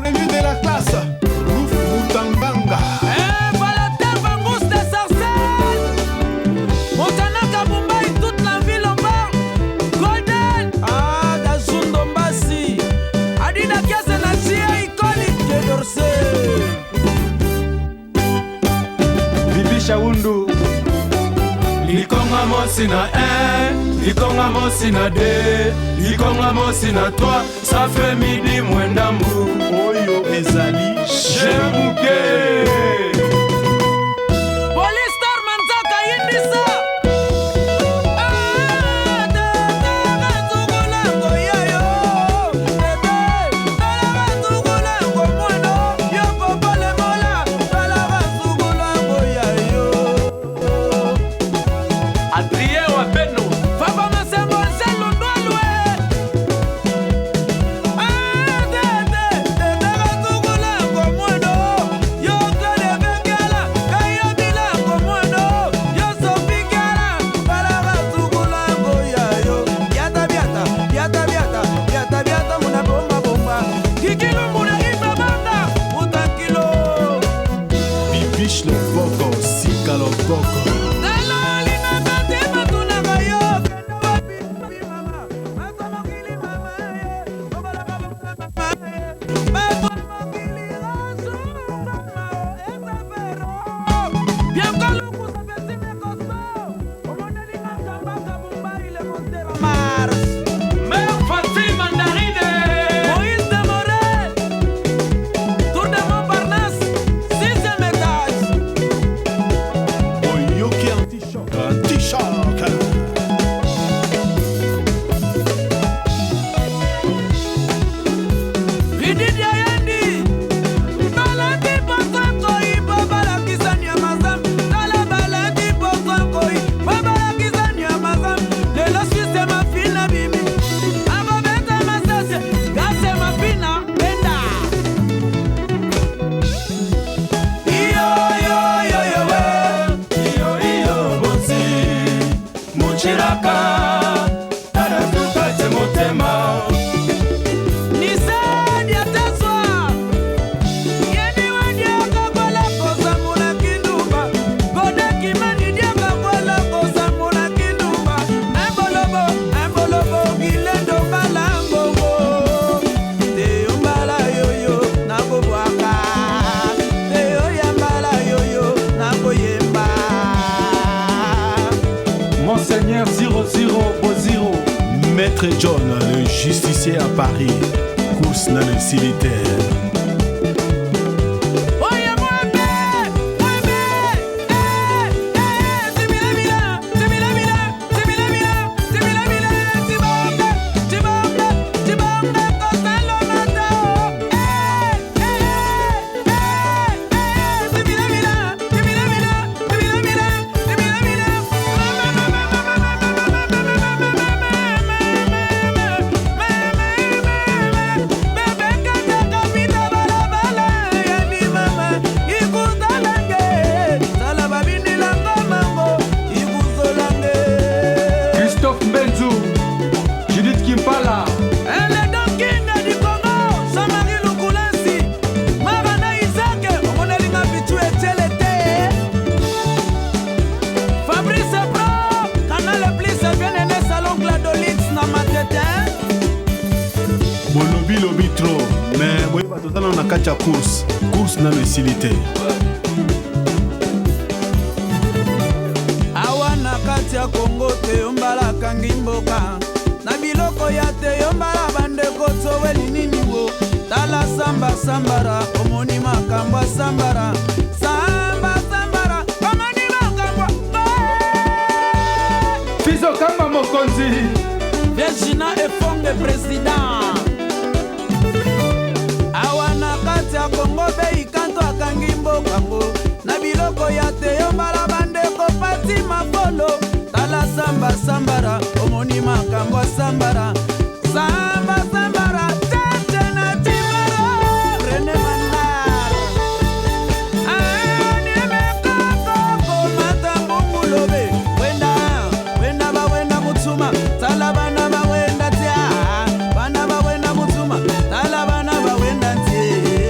Premier de la classe, Ruf Mutanganga. Eh, Valentin Vangous de Sarcelles. Montana Kabumba et toute la ville en parle. Golden. Ah, Dazundo Mbasi. Adina Kiase na Tia Ikoli Quai d'Orsay. Bibi Shawundu. Likonga mosi na 1, likonga mosi na 2, likonga mosi na 3, ça fait midi mwendambu. Oyo ezali Jemuke. Police Star Manzaka Yindisa. Ah, tete, katukulango yayo. Tete, tala katukulango mwano. Yo popole mola, tala katukulango yayo. Adrien Wabeno. Papa Masembo Nzelu Ndwalwe. Ah, tete, tete, katukulango mwano. Yo Claude Bengala, Kayo Bilango mwano. Yo Sophie Kiala, tala katukulango yayo. Biata, biata, biata, biata, biata, biata, muna bomba, bomba. Kikilumbu na Ibabanga, Mutakilo. Bibiche Loboko, Sika Loboko. Mère Fatih Mandarine. Moïse de Morel, Tour de Montparnasse, sixième étage. Oyoki anti-choc, anti-choc. Vididi Ayendi, balandi poso nkoi po balakisa nyama zambi. Tala balandi poso nkoi po balakisa nyama zambi. Lelo Suisse mafina bimi, akobeta masasi, gase mafina benda. Iyo, yo, yo, yo, we. Iyo iyo bosi Muchiraka Tala te motema. Nisani ateswa. Yeni wadiaka kwala kosamula kindumba. Gode kimani diaka kwala kosamula kindumba. Embolobo, embolobo, gilendo mbala ngongo. Teyo mbala yoyo, nakobwaka. Teyo ya mbala yoyo, nakoyemba. Monseigneur 00 Boziro. Maître John, le justicier à Paris. Course dans le militaire. Oye mwembe, mwembe, eh, eh, timila mila, timila mila, timila mila, timila mila, tibonge, tibonge, tibonge, kosalo matao, eh, eh, eh, eh, timila mila, timila mila, timila mila, timila mila, mama, mama, mama, mama, mama, mama, mama, mama, mama, bebe kata kapita balabala yani mama ikuzalange tala babinilanga mango ikuzolange. Christophe Mbenzu, Judith Kimpala. Le Don King du Congo, Jean-Marie Lukulensi, Marana Isaac, omonelinga pichu etiele te. Fabrice Pro, Canal Plus, bien aimé Salon Gladolix na Matete. Bolobi lobi trop, mais boyeba toza nano na kati ya course. Course nano esili te. Awa na kati ya Kongo te yo mbala akangi mboka na biloko ya te yo mbala bandeko toweli nini wo tala samba sambara omoni makambo ya sambara samba sambara omoni makambo. Fizo Kamba Mokonzi. Virgina Efonge président awa na kati ya Kongo bei kanto akangi mbokango na biloko ya te yo mbala bandeko pati makolo tala samba sambara omoni makambo ya sambara samba sambara tete na timbara Rene Mandar animekakoko matambukulobe wenda wenda bawenda mutsuma tala bana bawenda tia bana bawenda mutsuma tala bana bawenda tie.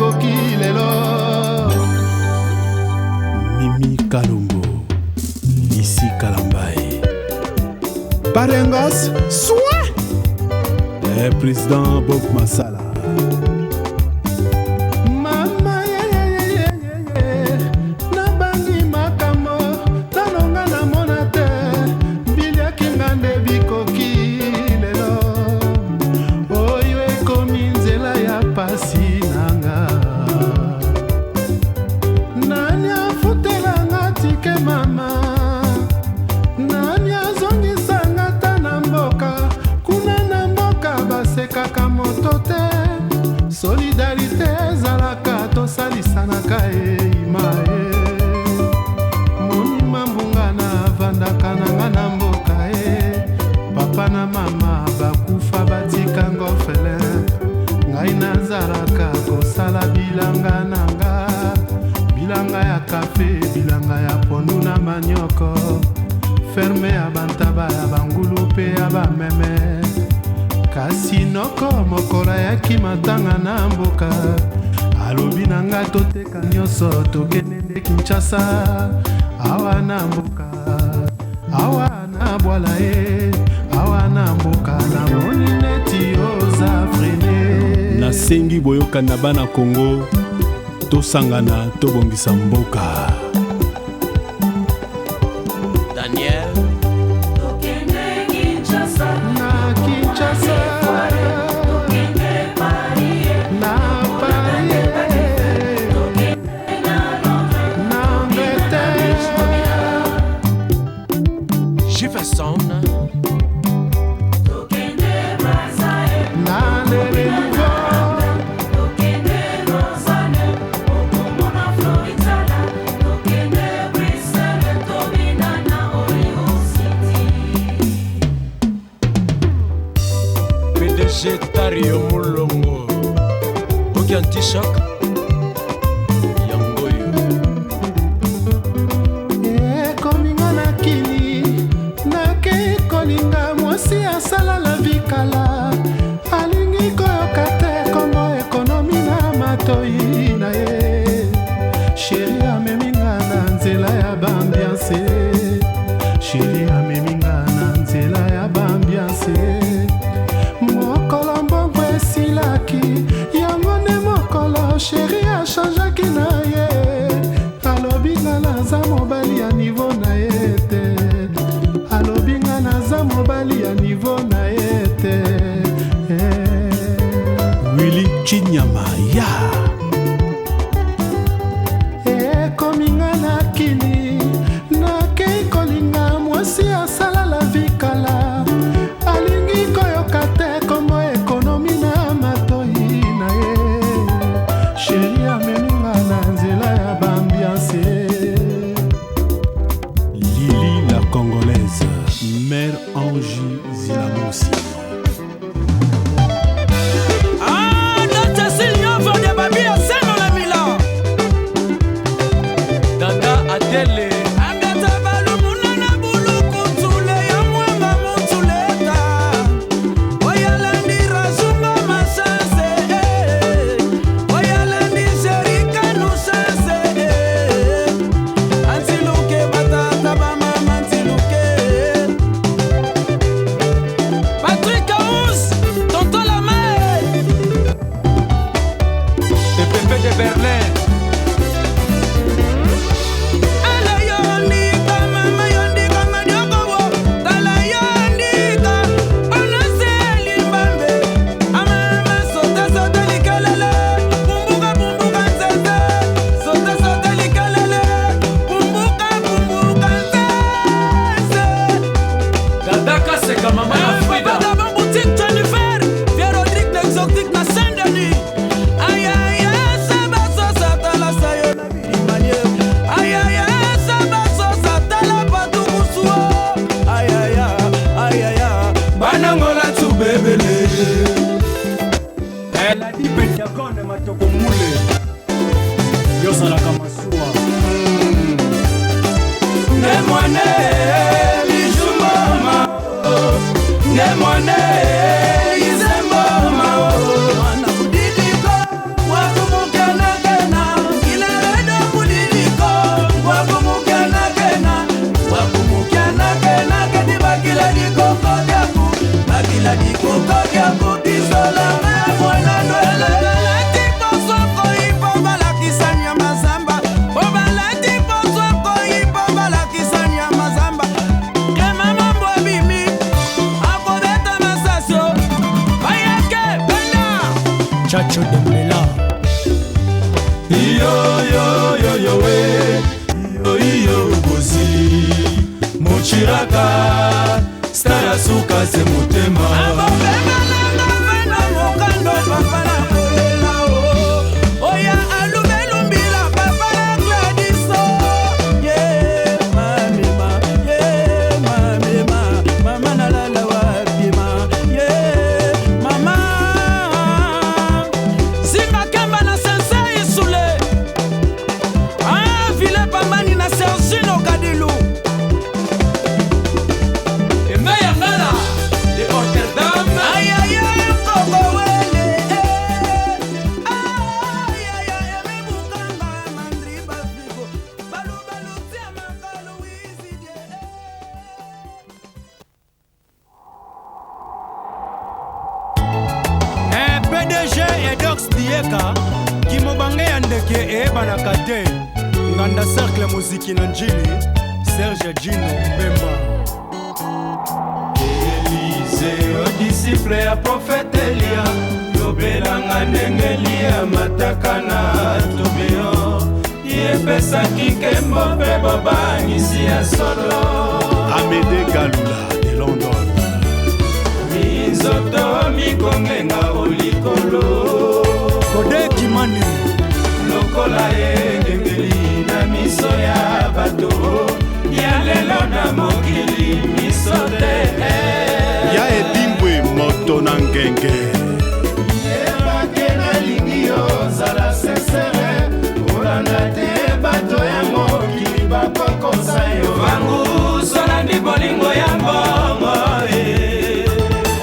bikoki lelo. Mimi Kalombo, Lisi Kalambaye. Parengos, soin. Eh, président Bob Masala. Mama yeyeyeyeye, nabangi makambo nalonga namona te, biliaki nga nde bikoki lelo, oyo ekomi nzela ya pasi nanga. Nani afutelanga tike mama, nani azongisanga ta na mboka, kuna na mboka basekaka moto te, solidarité ezalaka tosalisanaka eima e monima mbunga na avandaka nanga na mboka e papa na mama bakufa batikanga orphelin, ngai nazalaka kosala bilanga nanga, bilanga ya kafe, bilanga ya pondu na manioko, ferme ya bantaba ya bangulu mpe ya bameme. Kasi noko mokolo ayaki matanga na mboka, alobi na nga toteka nyonso tokende nde Kinshasa, awa na mboka, awa na bwala ye, awa na mboka namoni neti oza frene. Nasengi boyokani na bana Congo, tosangana tobongisa mboka. Daniel na Kinshasa, na Paris, na Angleterre. Jefferson na Lele Nouveau. PDG Tario Mulongo oki anti-choc yango oyo. Ekominga na kini, nakei kolinga mwasi asala la vie kala, alingi koyoka te kombo ekonomi na matoi na ye. Chéri ameminga na nzela ya baambiance, chéri ameminga na nzela ya baambiance. Mokolo mbongo esilaki, yango nde mokolo chéri achangeaki na ye, alobi nga naza mobali ya niveau na ye te, alobi nga naza mobali ya niveau na ye te. Eh. Willy Chinyama ya Ekominga na kini, nakei kolinga mwasi asala la vie kala, alingi koyoka te kombo ekonomi na matoi na ye. Chéri ameminga na nzela ya baambiance. Lili la Congolaise, Mère Angie Zilamosi. Ah, Dr. Silvio de Babia, Seno la Milan. Dada Adele Angata balumunana buluku tule ya mwamba mutuleta. Oyalandi razunga masanse, eh. Oyalandi sherika nusanse, eh. Antiluke batata ba mama antiluke. Patrick Aouz, tonton la mer. Pepe de Berlin. Ala yondika mama yondika madiokobo tala yondika onaseli mbambe amama sota sota likelele bumbuka bumbuka nzeze sota sota likelele bumbuka bumbuka nzeze. Dada Kaseka mama ya Frida. Papa d'avant boutique Jennifer, Vieux Rodrigue l'exotique na Saint-Denis. Aïe aïe aïe, saba sosa tala sayo na bilimanie. Aïe aïe aïe, saba sosa tala patukusuo. Aïe aïe aïe, aïe aïe. Banangola tubebele eladi pediakone matoko mule yozalaka masuwa. Ne mwane bijumbama, ne mwane izembama. Mwana kudidiko, wakumukene. Pacho Dembela. Iyo yo yo yo we iyo iyo bozi Muchiraka star ya suka se motema. PDG Edox Dieka kimobange ya ndeke eyebanaka te nganda cercle moziki na njili Serge Djino Bemba. Elize o disciple ya prophète Elia lobelanga ndenge Elia mataka na tourbillon epesaki nkembo mpe bobangisi ya solo. Amédée Galula de London. Minzoto mikongenga o likolo. Kode Kimani. Lokola engengeli na miso ya bato ya lelo na mokili miso te. Ya ebimbwe moto na ngenge. Yebake nalingi yo zala sincere olanda te bato ya mokili bakokosa yo. Vangu solandi bolingo ya mbongo eh.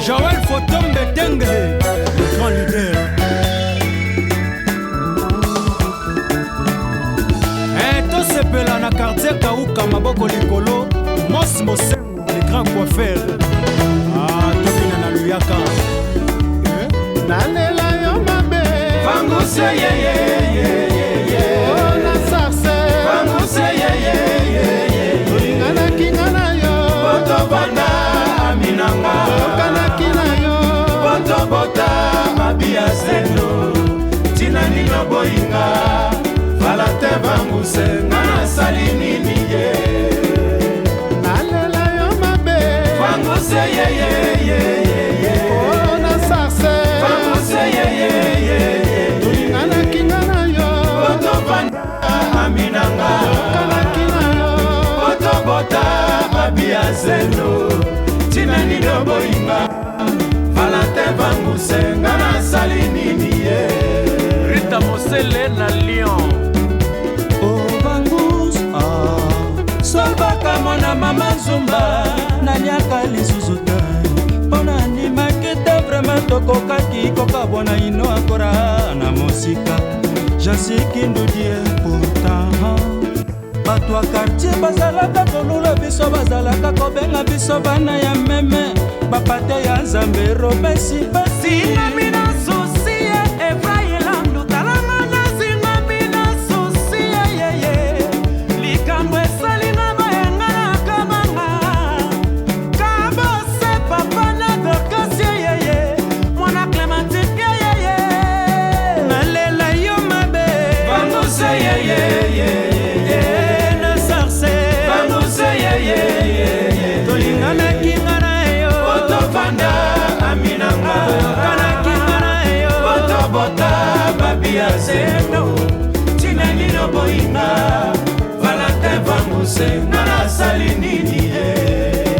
Joël Fotombe Tengele, le grand leader. Eh, tosepela na quartier Kauka maboko likolo, Mos Mosengo, le grand coiffeur. Ah, tokina na Luyaka. Eh? Nalela yo mabe. Vanguse ye ye ye ye ye. Oh, na sarse. Vanguse ye ye ye ye. Tolinganaki nga na yo. Botobanda aminanga. Toyokanaki na yo. Botobota mabia zendo. Tina nino boyinga. Valentin Vanguse nga nasali nini ye. Nalela yo mabe. Vanguse ye ye ye ye ye. Oh, na sarse. Vanguse ye ye ye ye. Tolinganaki nga na yo. Botobanda aminanga. Toyokanaki na yo. Botobota mabia zendo. Tina nino boyinga. Valentin Vanguse nga nasali nini ye. Rita Mosele na Lyon. Ovangus ah. Solbaka mwana mama Nzumba naliaka lisusu te mpo na ndimaki te vraimen tokokaki kokabwana ino akora na mosika Jansi Kindudie pourtant bato ya quartier bazalaka kolula biso bazalaka kobenga biso bana ya meme bapate ya Nzambe Robesi basi. Nalela yo mabe. Vanguse ye ye ye ye. Na sarse. Vanguse ye ye ye ye. Tolinganaki nga na yo. Botofanda aminanga. Toyokanaki nga na yo. Botobota babia zendo. Tina nino boyinga. Valentin Vanguse nga nasali nini ye.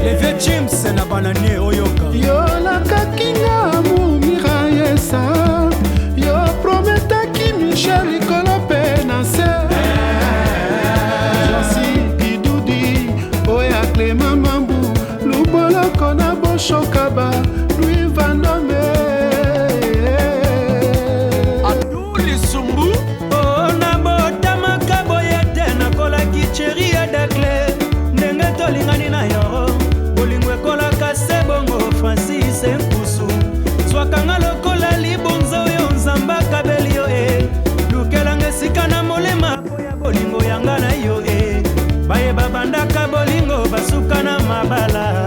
Le vieux James na bananie oyoka. Yolakaki nga mumira yesa. Yo prometaki Michel likolo mpe na se. Jansi Kidudi oya Clément Mambu luboloko na boshokaba Louis Vandome. Aduli Sumbu. Oh, nabotamaka boye te nakolaki cheri ya dakle ndenge tolingani na yo bolingo ekolaka se bongo Francis Nkusu zwakanga lokola libonza oyo Nzambe akabeli yo e lukelanga esika na molema po ya bolingo yanga na yo e baye babandaka bolingo basuka na mabala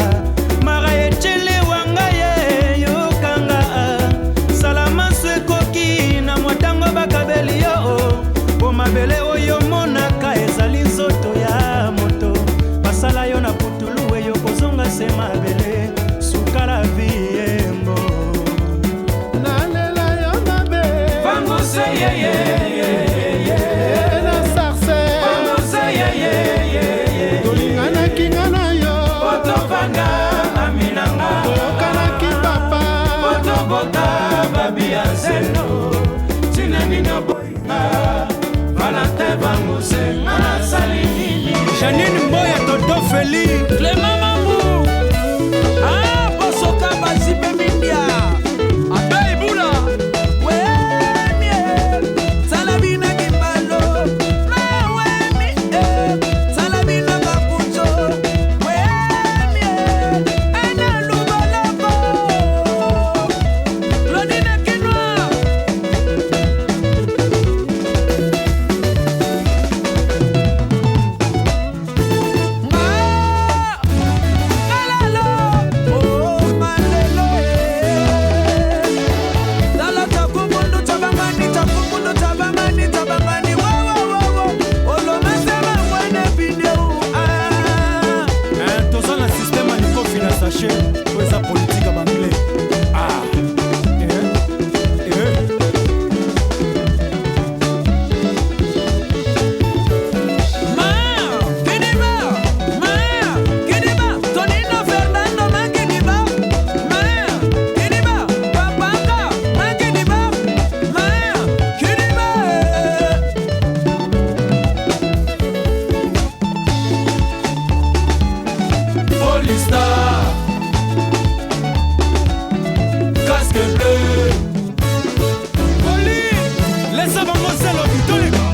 mara echele wanga ye yokanga salamaso ekoki mabele sukala viyembo. Nalela yo mabe. Vanguse yeyeyeye. Na sarse. Vanguse yeyeyeye. Tolinganaki nga na yo. Potovanda aminanga. Toyokanaki papa. Potobota babi ya zelo. Ntina nini oboyinga Valentin Vanguse nga nasali nini? Janine Mboya, Toto Feli. Clément Mambu. Ah, Bosoka Bazipe Mindia. Abe Ibula. Wemie. Salabina Kimbalo. Wemi. Salabina Kakucho. Wemie. Ena Lubaloko. Claudine Kinwa. Ma. Malalo, oh malelo, eh. Tala takumundu tabangani, takumundu tabangani, tabangani, wo wo wo wo. Olomesema mwene bideu, ah. Toza na systeme ya likofi na sachet oyo eza politike ya banglais. Ah. Eh, eh. Ma, Kidiba, ma, Kidiba, Tonino Fernando, ma Kidiba, ma, Kidiba, Papanga, ma Kidiba, ma, Kidiba. Polista, casque bleu. Poli lesa bango zelo bitoleka.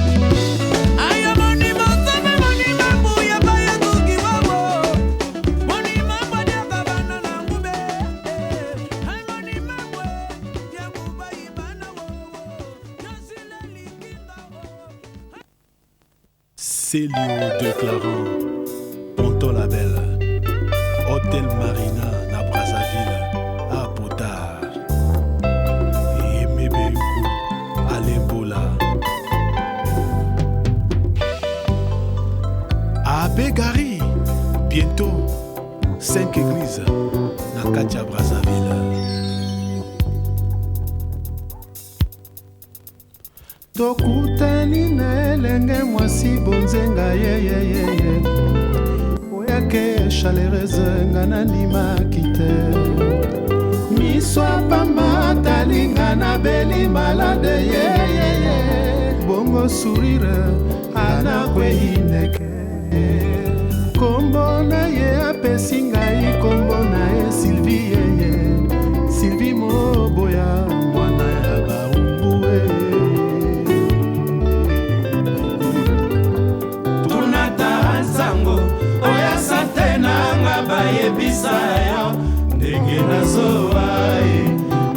Aya monima sabe monima buya baya tuki wawo. Monima bwana kabana na ngube. Ay monima we ya nguba ibana wo. Yosile likinga wo. Célio Déclarant, Ponton Label, Hôtel Marina na Brazzaville, à Potard. Yemebeuku, Alembola. À Gary, bientôt, cinq églises na kati ya Brazzaville. Tokutani na elenge mwasi bonzenga yeyeyeye oyake chaleureuse nga nandimaki te miso apamba talinga nabeli malade yeyeye bongo sourire anakwei ndeke kombo na ye apesi ngai kombo na ye Sylvie yeye Sylvie Moboya mwana ya Barumbu e. Tunata nsango oya sante nanga bayebisa yo ndenge nazowa e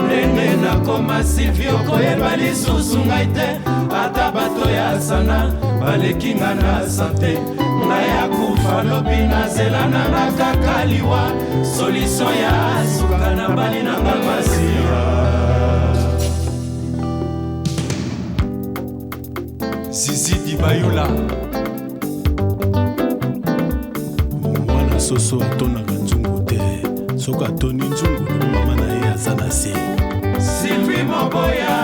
ndenge nakoma Sylvie okoyeba lisusu ngai te ata bato ya sana baleki nga na sante ngai akufa lobi nazela nanga kaka liwa solution ya suka na bali nanga masiya. Zizi Dibayula. Mwana soso atondaka nzungu te soki atondi nzungu lobi mama na ye aza na se. Sylvie Moboya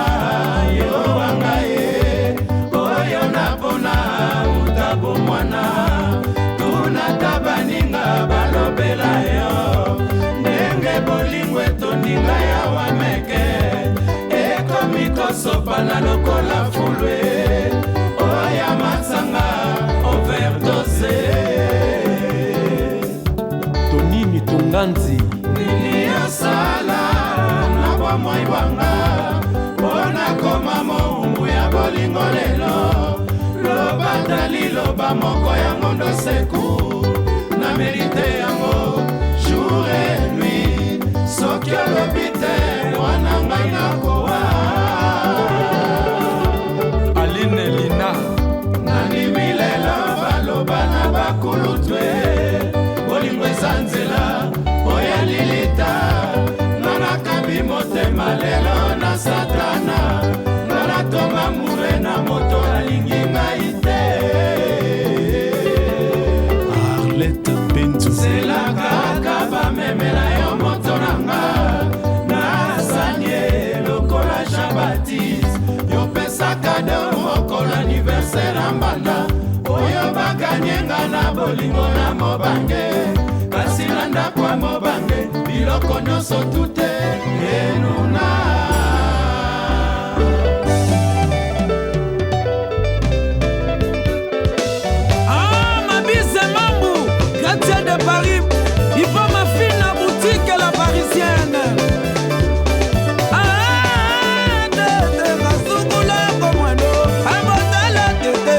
yo wanga ye oyo napona utabo mwana tunata baninga balobela yo ndenge bolingo etondi ngai awa meke ekomi kosopana lokola fulwe oya masanga overdose. Tonini Tunganzi. Nini osala na bomoi bwanga mpo nakoma moumbu ya bolingo lelo loba ta liloba moko yango ndoseku na merite yango jour et nuit soki olobi te mwana ngai nakowa. Aline Lina. Nandimi lelo baloba na bakulutwe bolingo eza nzela oya lilita nga nakambi motema lelo na satana nga natonga mure na moto alingi ngai te. Arlette Mpenzu. Biloko nyonso tute enuna. Ah, Mabise Mambu, chrétien de Paris, il faut ma fille la boutique la parisienne. Ah, tete, kasukula komwano, ambotala tete,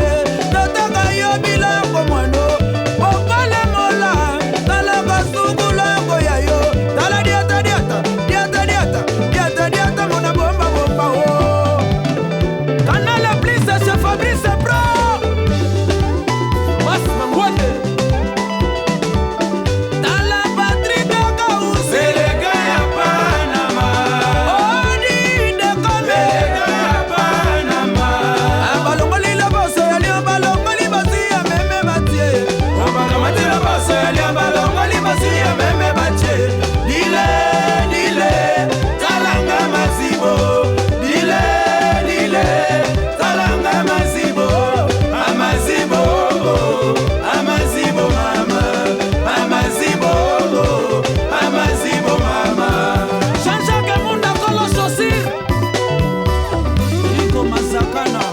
totaka yo biloko mwano, popale mola, tala kasukula koya yo, tala diata diata, diata diata, diata diata mona bomba bomba oh. Canal Plus chez Fabrice Pro. Mas Mangwende. Tala Patrick Kausi. Elega ya Panama. Odi de Kome. Elega ya Panama. Balongoli loboso ya lion, balongoli basi ya meme batie. Bakamati na baso ya lia, balongoli basi ya meme batie. Dile, dile, talanga mazibo. Dile, dile, talanga mazibo. Amazibo, amazibo mama. Amazibo, amazibo mama. Jean-Jacques Munda Kolo Chaussure. Iko Masakana.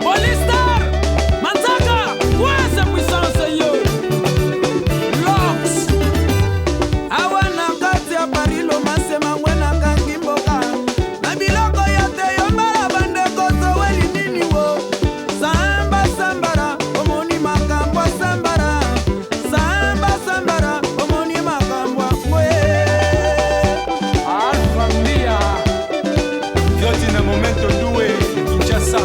Polistar. Manzaka. Wese puissance yo. Lox. Awa na kati ya Paris lomasema ngwe nakangi mboka na biloko ya te yo mbala bandeko toweli nini wo samba sambara omoni makambo ya sambara samba sambara omoni makambo ya ngwe. Alpha Mbia Vioti na momento due, Kinshasa.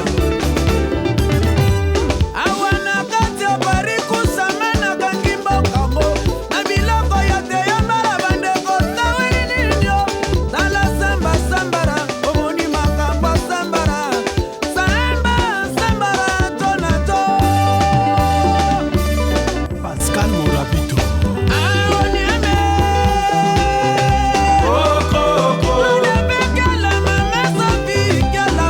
Awa na kati ya Paris kusama nakangi mbokango na biloko ya te yo mbala bandeko taweli ninio tala samba sambara omoni makambo ya sambara samba sambara to na to. Pascal Morabito. Aonieme Bekela mama Sophie Kela.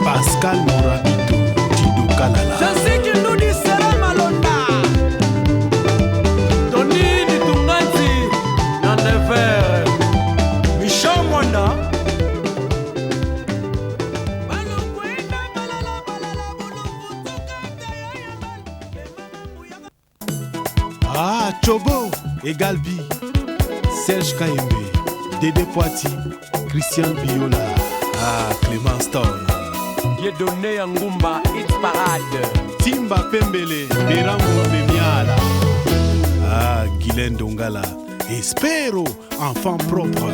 Pascal Morabito. Tido Kalala. Tony Ditungati Na Nevers. Michel Mwanda. Ah, Chobo, Egal B, Serge Kayembe, Dédé Poiti, Christian Biola. Ah, Clément Stone. Dieudonné ya Ngumba Hit Parade. Timba Pembele, Berango Pemiala. Ah, Guylaine Dongala. Espero, enfant propre.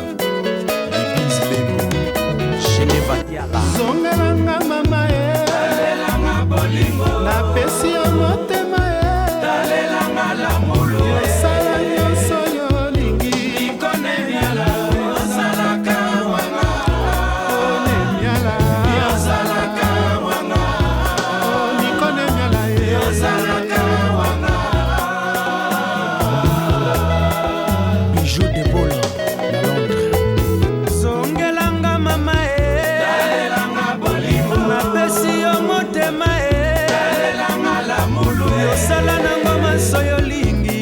Libis Lembo. Geneva Diala. Zongelanga mama e, napesi yo motema e, yosala nyonso yolingi. Onemiala. Oh, Nikonemiala e. Bijou de Bola na Londres. Zongelanga mama e, napesi yo motema e, yosala nango maso yolingi.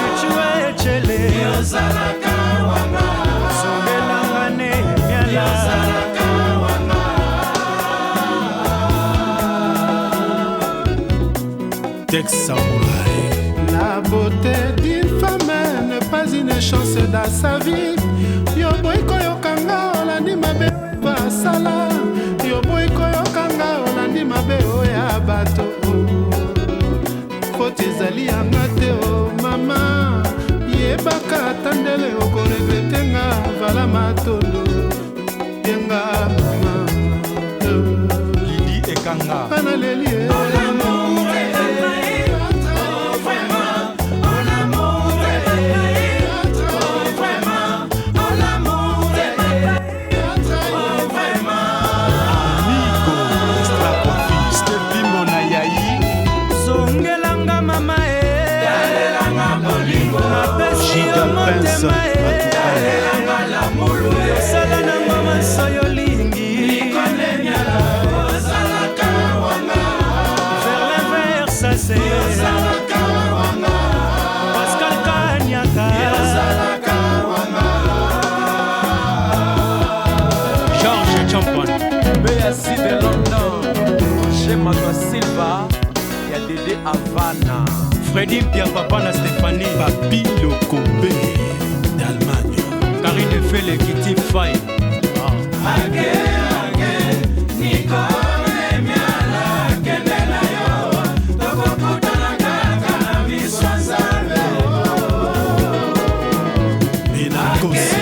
Ecua echele zongelanga ne miala. Tex Samouraï. La beauté d'une femme n'est pas une chance dans sa vie. Yo boyi koyokanga, olandi mabe basala. Yo boyi koyokanga, olandi mabe oyo ya bato. Foti ezali yanga te o mama. Nayebaka ata ndele okoregrete nga. Vala matondo yenga mama. Lidi Ekanga. Nga naleli ye. Amigo Extra Coiffure. Stevimbo na Yayi. Zongelanga mama e, napesi yo Giga Prince motema e. Matukai. Osala nango maso yolingi. Verlin Versase, Pascal Kanyaka. Georges Champion. BSC de London, Roger Manuel Silva ya Dede Havana. Freddy Mpia papa na Stéphanie. Papi Lokombe d'Allemagne. Karine Fele Kiti Fai. Menakosi.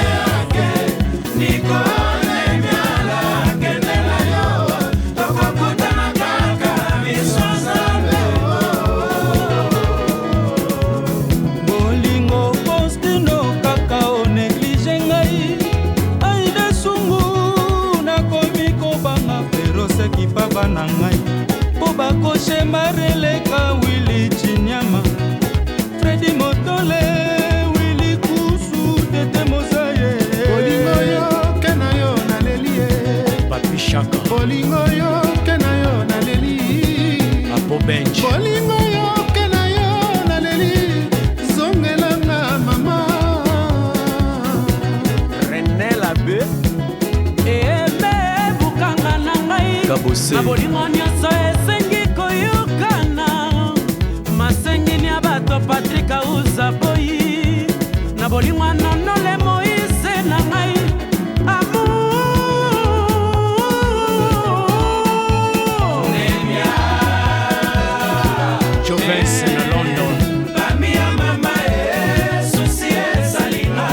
Bolingo Postino kaka onéglige ngai. Aide sungu, nakomi kobanga peroseki paba na ngai mpo bakoshemareleka. Wili Chinyama, Fredi Motole, Wili Kusu, Tete Mozaye. Bolingo yo ke na yo naleli ye. Papi Chaka. Bolingo yo ke na yo naleli. Apo Bench. Bolingo yo ke na yo naleli, zongelanga mama. René Labe. Eyembe ebukanga na ngai. Kabose. Na bolingo nyonso esengi koyokana. Masengini ya bato, Patrik Auza boyi na bolingo anonole Moise na ngai amour. Jovens na London. Bami ya mama e, susi esalinga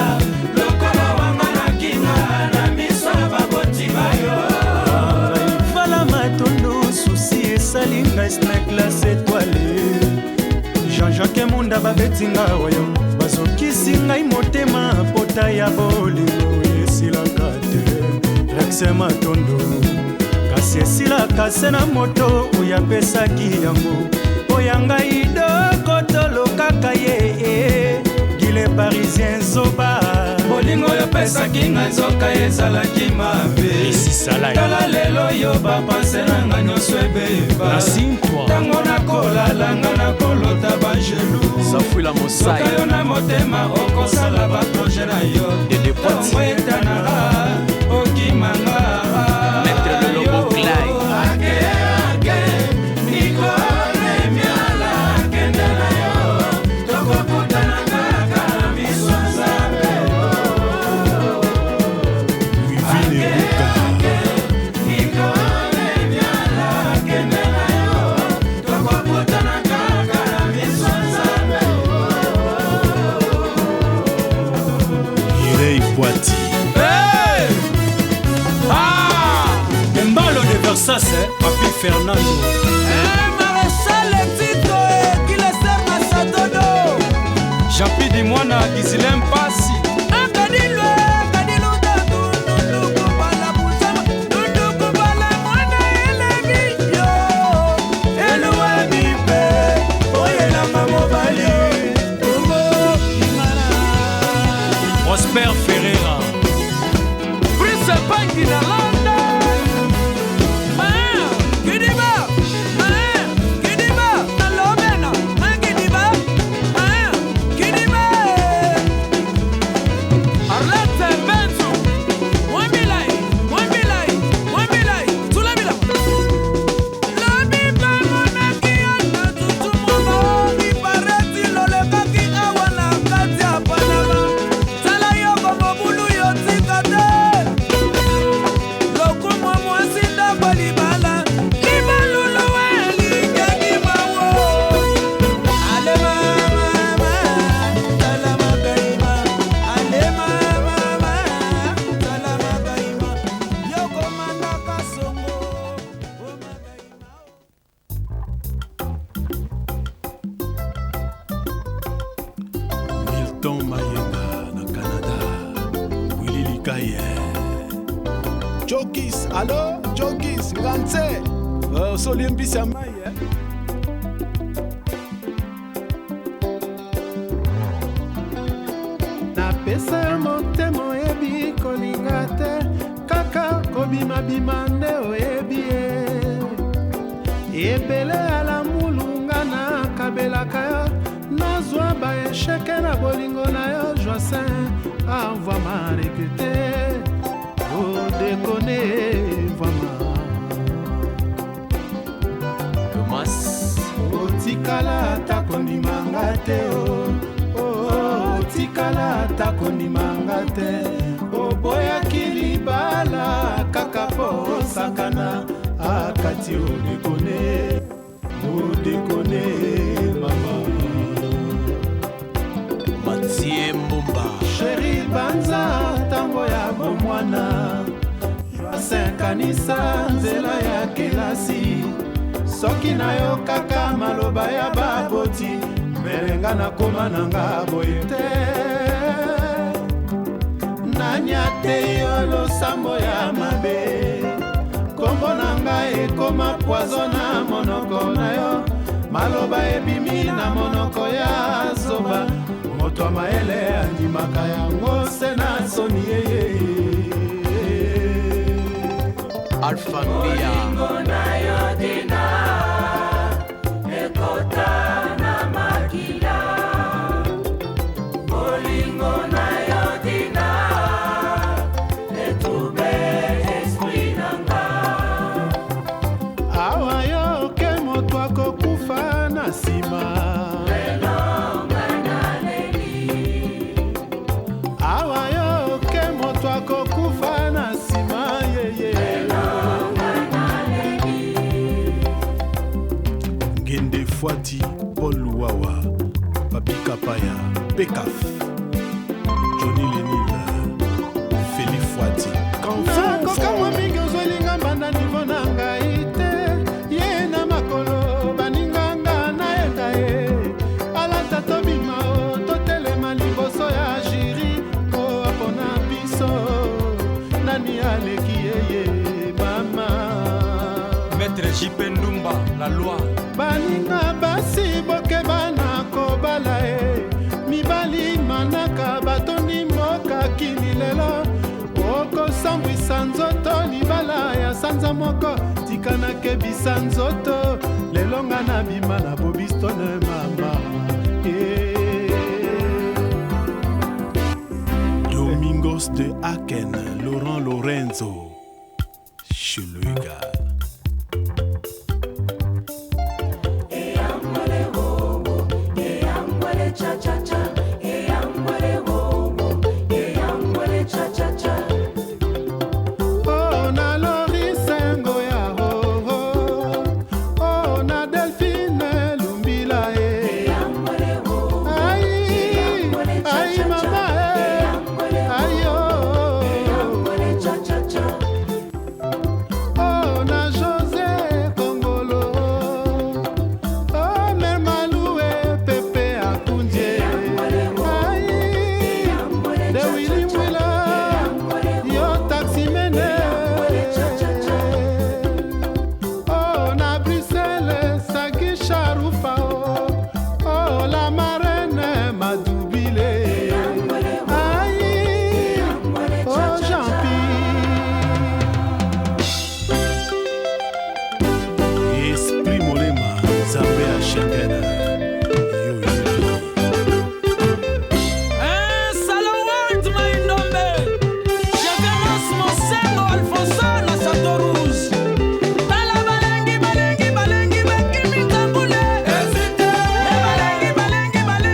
lokolo wanga na kinga na miso ya baboti bayo. Vala Matondo, susi esali ngai na classe étoile. Jean-Jacques Munda, babeti nga oyo bazokisi ngai motema. Pota ya bolingo esilaka te. Rexe Matondo, kasi esilaka se na moto oyo apesaki yango. Oya ngai dokotolo kaka ye gile Parisien zoba. Bolingo oyo opesaki nga nzoka ezalaki mabe. Esi Salai. Tala lelo yo bapanse na nga nyonso ebeba. Na Sintwa. Ntango nakolala nga nakolota banjelu. Zafuila Mosai. Soka yo na motema okosala baprojet na yo. Dede Poiti. Ntango etanaka okimanga. Maître Lolobo Clay. Ake ake Nikole Miala, kende na yo, tokokutana kaka na miso Nzambe. Wivine Buka. Nikole Miala, kende na yo, tokokutana kaka na miso Nzambe. Mireille Poiti. Hey! Ah! Embalo de Versace, Papi Fernando. Maréchal Tito Kileser Masatodo. Jean-Pi di mwana Gisilem Pasi. Akadilwe Kadiluda Dundukubala Busama Dundukubala mwana elebi yo. Eluwa bipe oyelanga mobali Kongo imana. Prosper Ferreira. Prince Pangi na London. Ah, Kidiba. Kai Jokis, alo Jokis, nganse osoli mbisi ya mai eh? Napesa yo motema, oyebi kolinga te, kaka kobimabima nde oyebi ye. Ebele ya lamulunga nakabelaka yo, nazwa baesheke na bolingo na yo. Joacin avwama regrete, odekone vwama. Thomas. Otikala ata kondimanga te o oh, otikala ata kondimanga te. Oboyaki libala kaka po osakana, akati odekone, odekone mama. Matie Mbumba. Sheri banza ntango ya bomwana, Joacin kanisa nzela ya kelasi. Soki nayokaka maloba ya baboti, mbelenga nakoma nanga boye te. Nani atei yo losambo ya mabe? Kombo na ngai ekoma poison na monoko na yo. Maloba ebimi na monoko ya zoba, moto ya mayele andimaka yango se na soni yeye. Alpha Mbia. Bolingo na yo dina ekota na makila, bolingo na yo dina etrouble esprit na nga. Awa yo ke moto akokufa na nsima. Lelo ngai naleli. Awa yo ke moto akokufa na nsima yeye. Lelo ngai naleli. Ngende Fwati, Paul Luwawa, Papi Kapaya, Pekaf, Johnny Lenil, Feli Fwati. Nakokamwa mingi, ozwelinga mbanda nivo na ngai te. Ye na makolo baninganga nayenda ye alata, tobima o totelema liboso ya jury o apona biso nani aleki yeye mama. Maître JP Ndumba, la loi. Baninga basi bokeba na kobala e, mibali manaka batondi mboka kini lelo. Okosambwisa nzoto libala ya sanza moko, tika nakebisa nzoto lelo nga nabima na bobistone mama Eh. Domingos de Aken, Laurent Lorenzo, Chuluiga. Eyangwele wowo, eyangwele cha cha cha, eyangwele wowo, eyangwele cha cha cha. Oh, na Lorisengo ya ho, oh, na Delphine Lumbila e. Eyangwele wowo, Ai, eyangwele cha ai cha cha, mama e, eyangwele ai wowo, oh. eyangwele cha cha cha. Oh, na José Kongolo, oh, Mère Maloué Pepe Akundje. Eyangwele wowo, Ai, eyangwele de cha cha Willy cha, Mwila, eyangwele yo wowo, taximene. eyangwele cha cha cha. Oh, na Bruxelles, Sagi Charoufa, oh, oh, la marraine Madoubile. Eyangwele wowo, Aïe, eyangwele cha oh, cha cha. Jean-Pierre. Esprit Molema, Nzambe ya Schengen. Yo yo. Salowalt Maindombe, Chevenos Mosengo Alfonso na Chateau Rouge. Tala balengi balengi balengi bakimi tambule. E balengi balengi balengi.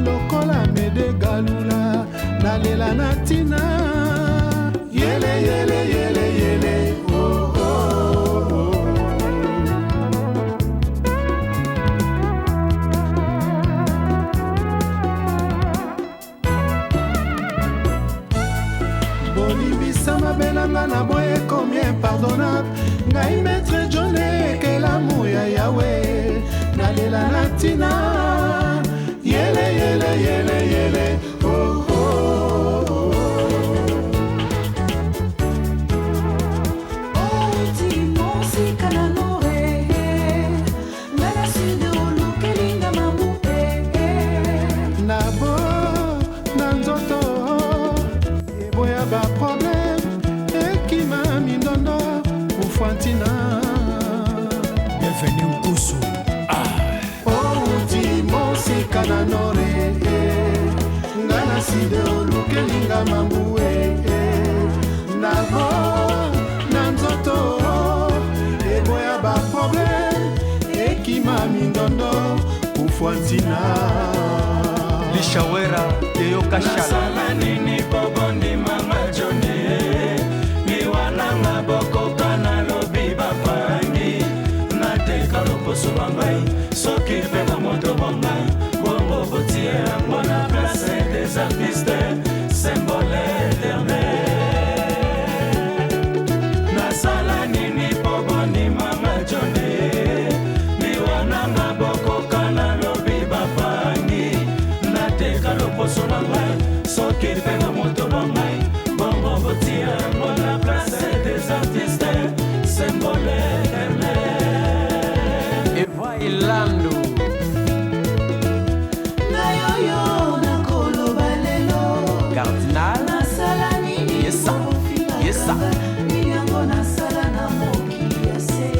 Lokola Mede Galula, nalela na ntina. Yele yele yele yele, oh, oh, oh. Bolimbisa mabe na nga na boye ekomi impardonnable. Ngai Maître John, ekelamu ya Yawe, nalela na ntina. Yele yele yele yele, oh, oh, oh. Outi mosika na nord, nga na sud, olukelinga mambu. Nabo na nzoto eboya baproblème, ekima mindondo, kufwa ntina. Bienvenu Nkusu. Outi mosika na nord, nga na sud, olukelinga mambu. Nabo na nzoto eboya baproblème, ekima mindondo, kufwa ntina. Lishawera Teyoka Shala. Nasala nini po bondimanga Joni? Liwa nanga bokoka, nalobi bapangi. Nateka loposo ba ngai, soki mpe bamoto ba ngai, bongo botie yango na Place des Artistes, symbole éternel. Nasala nini po bondimanga Joni? Liwa nanga bokoka, nalobi bapangi. Nateka loposo na ngai, soki mpe bamoto ba ngai, bongo botia yango na Place des Artistes, symbole éternel. Eva Ilando. Ngai oyo nakoloba lelo. Cardinal. Nasala nini? Yesa. Yesa. Nini yango nasala na mokili ya se?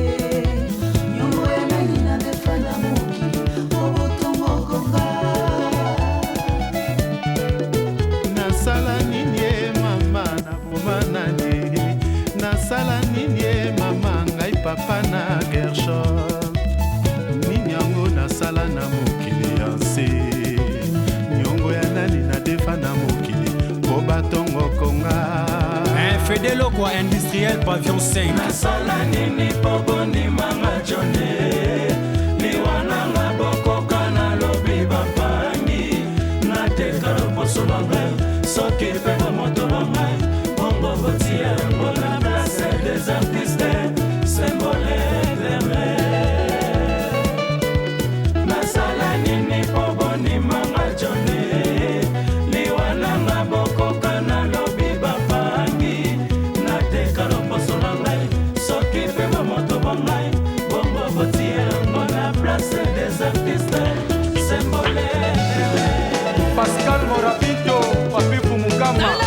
Nyongo ya nani na defa na mokili obotongokonga? Nasala nini ye mama, naboma nani? Nasala nini ye mama, ngai papa na Gershon? Nini yango nasala na mokili ya nse? Nyongo ya nani nadefa na mokili mpo batongokonga? Fedelo kwa industriel pavillon 5. Nasala nini po bondimanga Jone? Liwa nanga bokoka, nalobi bapangi. Nateka loposo na ngai, soki mpe bamoto ba ngai, bongo botia yango na Place des Artistes, symbole éternel. Nasala nini po bondimanga Jone? Liwa nanga bokoka, nalobi bapangi. Nateka loposo na ngai, soki mpe bamoto ba ngai, bongo botia yango na Place des Artistes, symbole éternel. Pascal Morabito, Papi Fumukama.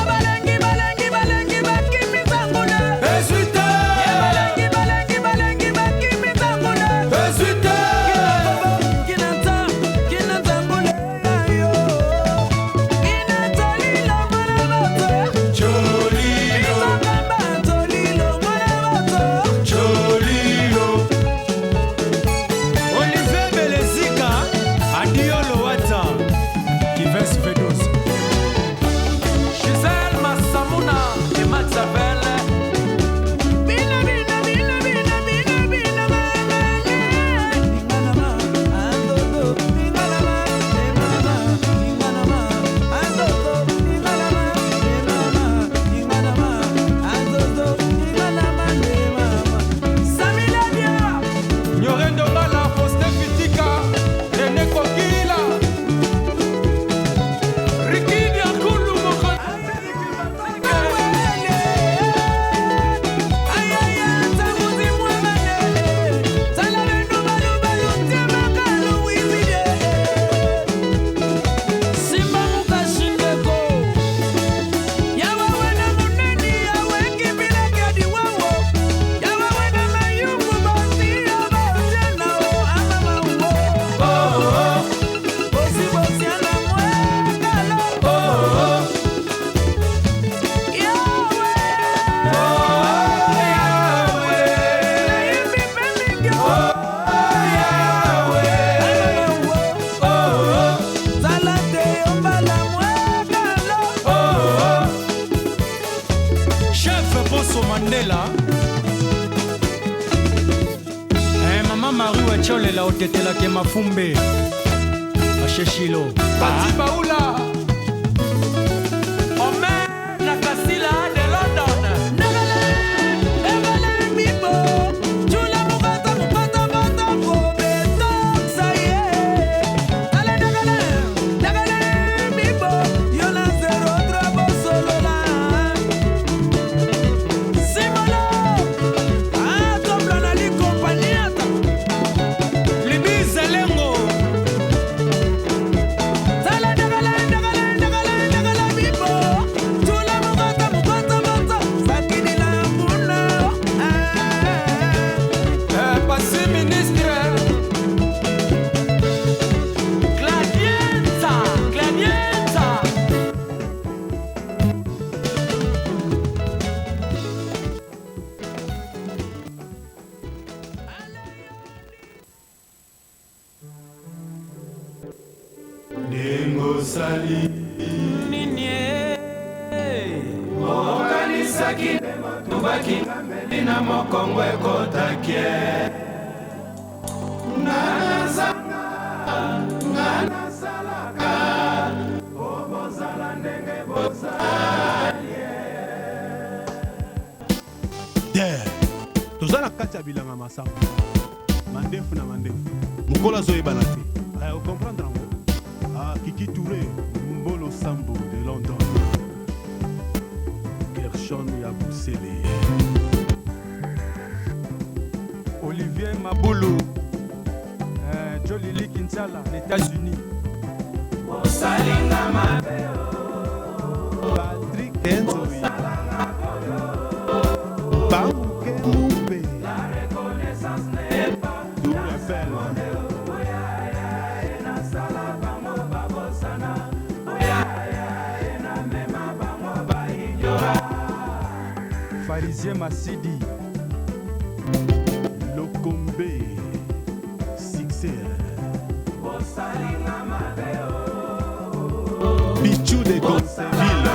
Mandela. Eh, mama Marie Wacholela otetelake mafumbe. Asheshilo. Pati Baoula. Omer Nakasila de London. Libi Zelengo. Eh, Pasi ministre. Cladienza, Cladienza. Ndenge osali okanisaki nde matubaki ngambeli na mokongo ekotaki nga nazanga nga nasalaka po bozala ndenge bozali. Te toza na kati ya bilanga masango, mandefu na mandefu, mokolo azoyebana te. Eh, ocomprendre yango. Ah, Kiki Touré Mbolo Sambo de London, Gershon ya Busele. Olivier Mabulu. Eh, Jolili Kinsala, les États-Unis. Osalinga mabe. Patrik Enzoi, Bauke Mumpe, Double Eiffel. Pharisien Massidi. Lokombe Succès. Pichou de Gonzeville.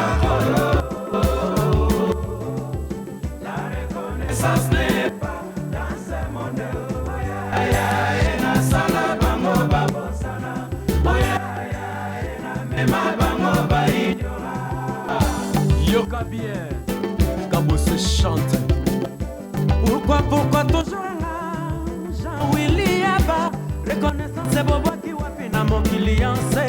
Yoka bien. Kabose chante. Pourquoi, pourquoi toujours nga Jean-Willy Aba reconnaissance ebobwaki wapi na mokili ya nse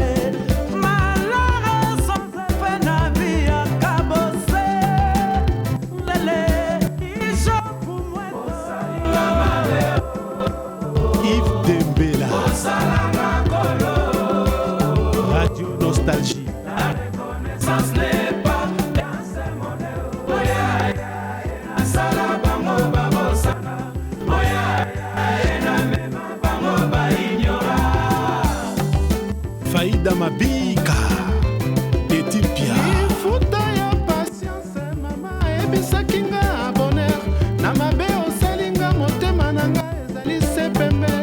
malheur sans effet na vie ya Kabose lele ijofu Yves Dembela, Radio Nostalgie. Faïda Mabika Ethiopia. Lifuta ya patience, mama ayebisaki nga bonheur na mabe osalinga, motema na nga ezali se pembe,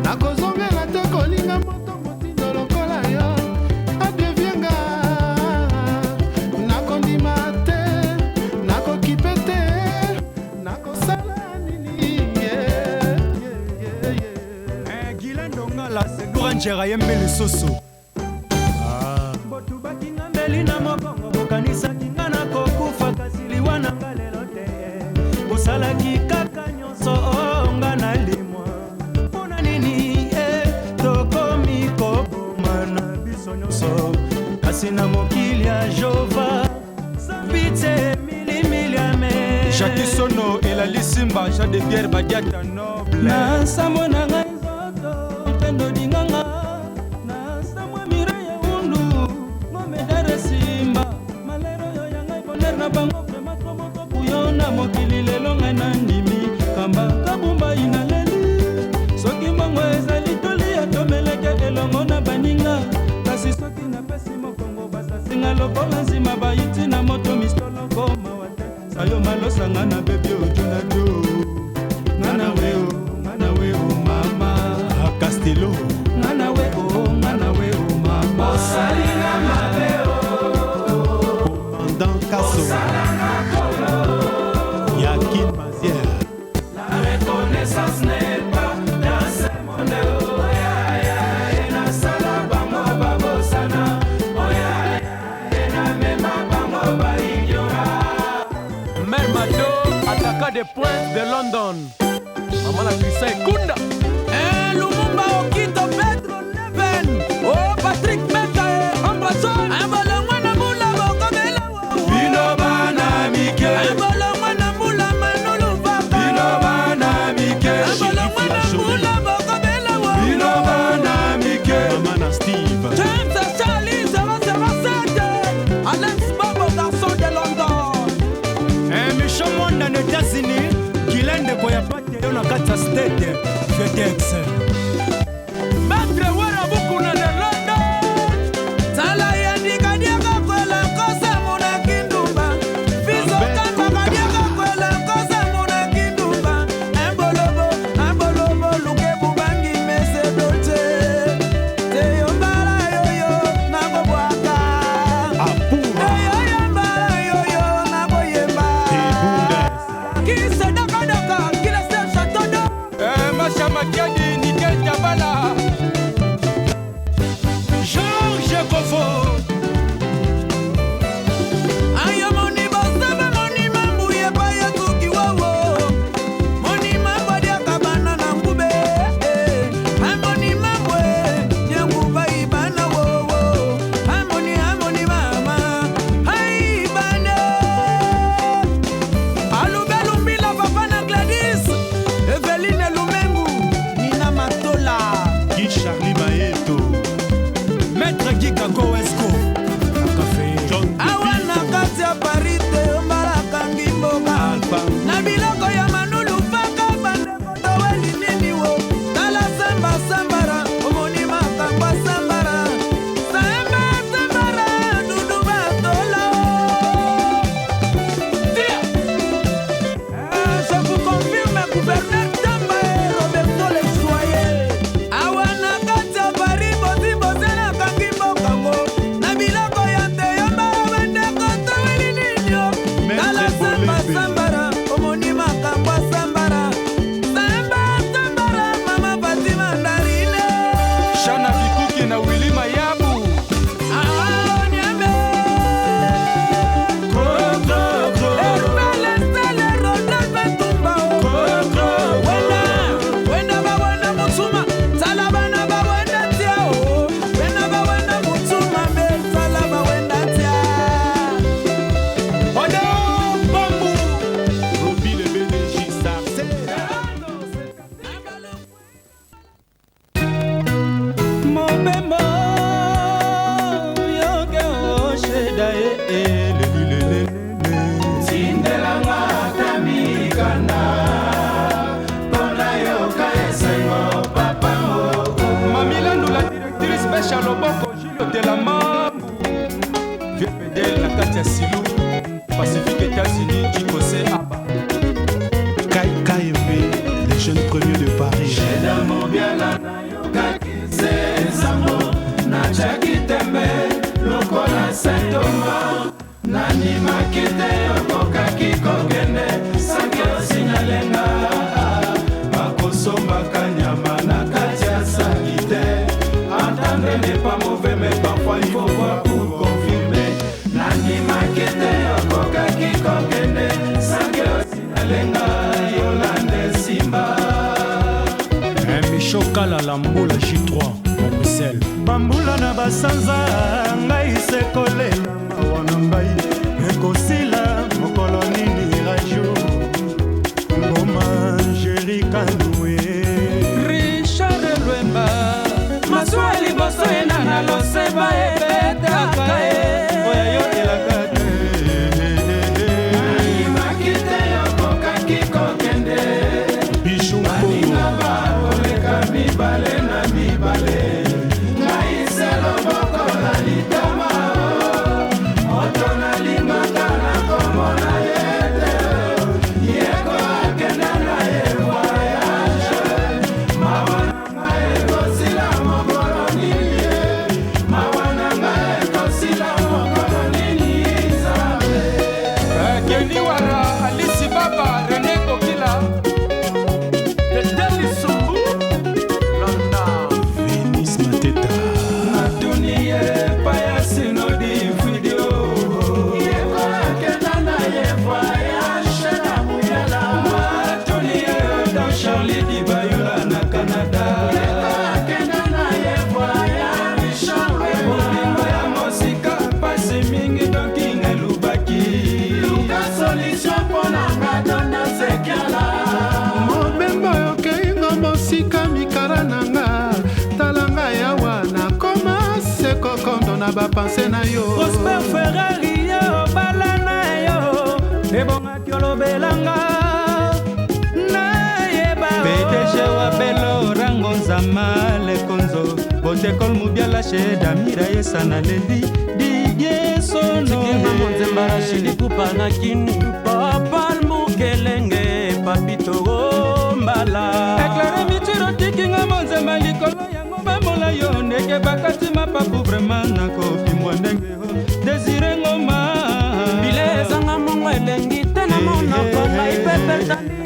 nakozongela te kolinga moto motindo lokola yo adevie nga, nakondima te, nakokipe te, nakosala nini? Yeah, yeah, yeah. Eh, Guylain Dongala, c'est Goranjera yembe lisusu. Botubaki nga mbeli na mokongo, bokanisaki nga na kokufa, kasi liwa na nga lelo te. Bosalaki kaka nyonso o nga na limwa mpona nini? E tokomi koboma na biso nyonso, kasi na mokili ya Jova zambi te milimiliame. Jackie Sono, Elali Simba, Jean de Pierre Badiata Noble. Na nsambo na ngai nzoto mpendo dinganga na nsambo Mireya Undu ngomedare Simba malero oyo ya ngai bonheur na bango vraimen tro moto kuyo na mokili lelo ngai nandimi kamba kabumba inaleli soki mbongo ezali tolia tomeleke elongo na baninga, kasi soki napesi mokongo basasinga lokola nsima bayiti na moto mistoloko mawa te sayo malosanga na bebi ojo na jo ngana we o ngana we o mama. Ah, Castello. Ngana we o ngana we o mama. Commandant Kasso. Ya de Pointe de London. Mama na Christian Ekunda. Eh, Lumumba Okito Pedro Leven. Oh, Patrick Meka eh, Ambrason. Abolongwa na mbula bokomela wo. Bino bana mike. Abolongwa na mbula Manulu Papa. Bino bana mike. Abolongwa na mbula bokomela wo. Bino bana mike. Mama na Steve. James Charlie 007. Alex Bobo garçon de London. Eh, Micho Mwanda na États-Unis, kila ndeko ya pate yo na kati ya state FedEx. Maître Wera Bukuna de London. Tala yandika diaka kwela nkosa muna kindumba. Fizo kamba diaka kwela nkosa muna kindumba. Embolobo, embolobo luke bubangi mese dolce. Te yombala yoyo nakobwaka. Apura. Te yombala yoyo nakoyemba. Des Bundes. Kise daka daka, kila se château d'eau. Eh, Masha Makiadi, Nickel Jabala. Georges Kofo, Ayo moni bosaba moni mambu yepa yetuki wowo. Moni mambu adiaka bana na ngube. Ay moni mambu nyangu bai bana wowo. Ay moni ay moni mama. Ay bana. Alube lumbila papa na Gladys. Eveline Lumengu. Nina Matola. Guy Charlie Mayeto. Maître Guy Kako Esco, na café. John Awa na kati ya Paris te ombalakangi mboka. Alpha. Na biloko ya manulu paka bandeko toweli nini wo tala samba sambara omoni makambo sambara samba sambara dudu batola. Eh, je vous confirme gouverneur Tamba et Roberto le Soyer. Awa na kati ya Paris bozi bozelakangi mbokango na biloko ya te yombala bandeko toweli nini yo Maître tala samba Bolembe. sambara omoni makambo sambara samba sambara mama Fatima Ndarine. Shana Bikuki na Willy Mayabu. Ah, Nyambe. Hermele, Stele, Rodolphe Tumba, oh. Wenda, wenda ba wenda Mutsuma, tala bana ba wenda tia, oh. Wenda ba wenda Mutsuma, me tala ba wenda tia. Odo Bambu, Roby le BDJ Sarcela. Mobembo yoke osheda ye elelilelele. Tindelanga ata mikanda mpona yoka esengo papa moko. Mamilandu la directrice Pesha Loboko Julio de la Mambu. Vieux Fidel na kati ya Silu, Pacifique États-Unis, Jikose Abba. Kai KMB, les jeunes premiers de Paris. Sheda mobiala nayokaki se nsango natiaki tembe lokola Saint Thomas nandimaki te okokaki kokende sanki osinyalenga bakosombaka nyama na kati ya saki te. Entendre n'est pas mauvais, mais parfois il faut voir pour confirmer. Nandimaki te okokaki kokende sanki osinyalenga Yolande Simba. Eh, Micho Kalala Mbula J3 na Bruxelles. Bambula na basanza ngai sekolela mawa na ngai ekosila mokolo nini rajo ngoma Jerikanoe. Richard Lwemba. Masuwa liboso ena na loseba ebetaka ye. Oyo yokelaka te. Nandimaki te okokaki kokende. Bijou Baninga Mpongo. bakoleka mibale na mibale ngai se loboko na litama. pense na yo. Prosper Ferrari yo bala na yo, ebongaki olobelanga nayeba. PDG wa Belo Rango Nzama Lekonzo Botekol Mubiala Sheda Mira Yesana Leli Didier Sono. Tikinga Monzemba Rashidi Pupa na Kini Papa Mukelenge Papito Mbala. Eklare mitiro tikinga Monzemba likolo yango bamola yo ndeke bakati mapapu vraiment nakopimwa ndenge ho Désiré Ngoma. Bile ezanga mongo elengi te na monoko ngai pepe tandi.